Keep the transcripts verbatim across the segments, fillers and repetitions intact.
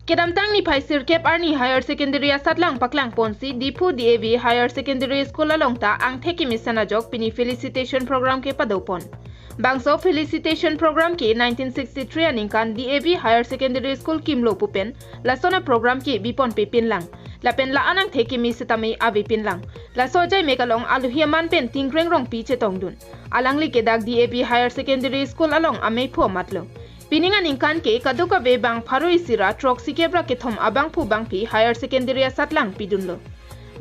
Kedamtang niphai sirkep arni higher secondary asatlang paklangponsi Diphu D A V Higher Secondary School along ta angthek kemesen ajok pini felicitation program kepadopon. Bangso felicitation program ke nineteen sixty-three aningkan D A V Higher Secondary School kimlo pu pen lason aprogram ke biponpepinlang. Lapen la-an angthek keme setame avepinlang. Laso ajaimek along alohi aman pen Tingreng Rongpi chetongdun. Alangli ke dak D A V Higher Secondary School along ameiphu amatlo. Pining aningkan ke kadokave bang pharo isi ra throksikep ra kethom abangphu bangphi higher secondary asatlang pidunlo.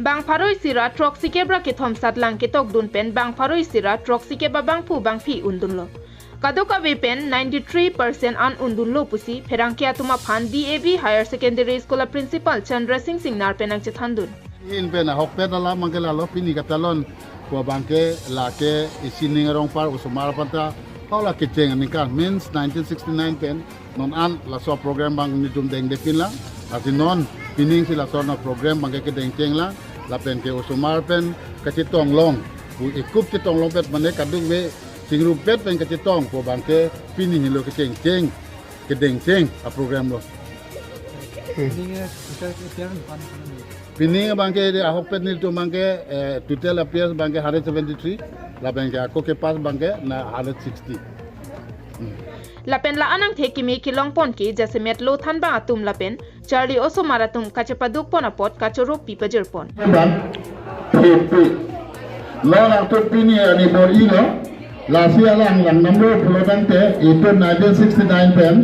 Bang pharo isi ra throksikep ra kethom satlang ketokdun pen bang pharo isi ra throksikep abangphu bangphi undunlo. Kadokave pen ninety-three percent an undunlo pusi pherangke atum aphan D A V Higher Secondary School a Principal Chandra Singh Singnar pen nangchethandun. Hin pen ahokpet alam abangke lalo, pini katalon pu abangke lake isi ning arong par osomar aphan ta hau la kecheng aningkan, means nineteen sixty-nine pen non an laso program abang nelitum dengdepinlang. Lasi non pining si laso na program abangke kedengchenglang, lapen ke osomar pen kachetong long, pu ekup chetong longpet mane kadokave chingrumpet pen kachetong pu abangke pini helo kechengcheng, kedengcheng aprogram lo. Pining abangke de ahokpet nelitum abangke, eh, total appearance abangke hundred seventy-three, lapen ke ako kepass abangke na hundred sixty. Lapen la-an angthek keme kelongpon ke jasemet lo thanbang atum lapen charli osomar atum kachepadukpon apot kachoro pipajirpon. Bang, P P. Lo nangtum pini ani bor-ilo, lasi alang langdamlo pulo tangte, itum nineteen sixty-nine pen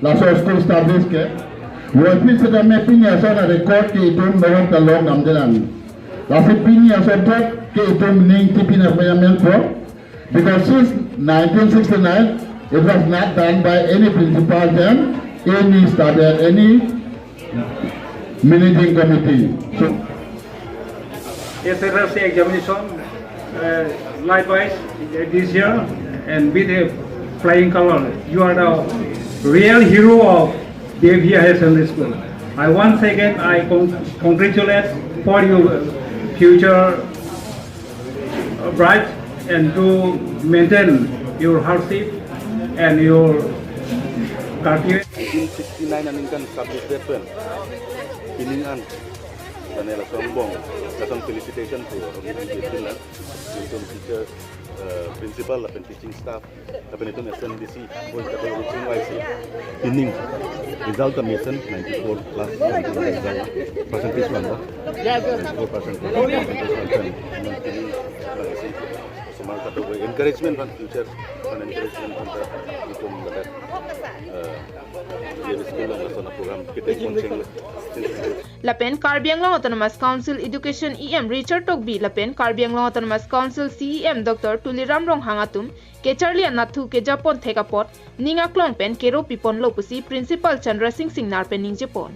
laso school establish ke. Waphi setame pini ason a record ke itum nohok ta longdamdelang. Lasi pini ason thot ke itum ning tipin apayamenpo. Because since nineteen sixty-nine, it was not done by any principal then, any staff at any managing committee. So, S S L C examination, uh, likewise, uh, this year, and with a flying color. You are the real hero of D A V Higher Secondary School. I once again, I con-, congratulate for your future, uh, bright and to maintain your hardship and your cultivate. Nineteen sixty-nine aningkan establish pen pining an, dan lason angbong, lason felicitation to, uh, teacher, uh, principal lapen teaching staff, lapen itum S M D C, boy kata urusin Y C. Pining result kami sen ninety-four plus, result percentage one ba? Ninety-four percent plus, percentage one. Pining, uh, Y C. Osomar kata boy encouragement aphan, future aphan encouragement aphan ta itum ladak, uh, D A V school along lason program kita konseng. Lapen Karbi Anglong Autonomous Council Education E M Richard Tokbi lapen Karbi Anglong Autonomous Council C E M Doctor Tuliram Ronghang atum kecharli anathu kejapon thek apot ning aklong pen kero piponlo pusi Principal Chandra Singh Singnar pen ningjepon.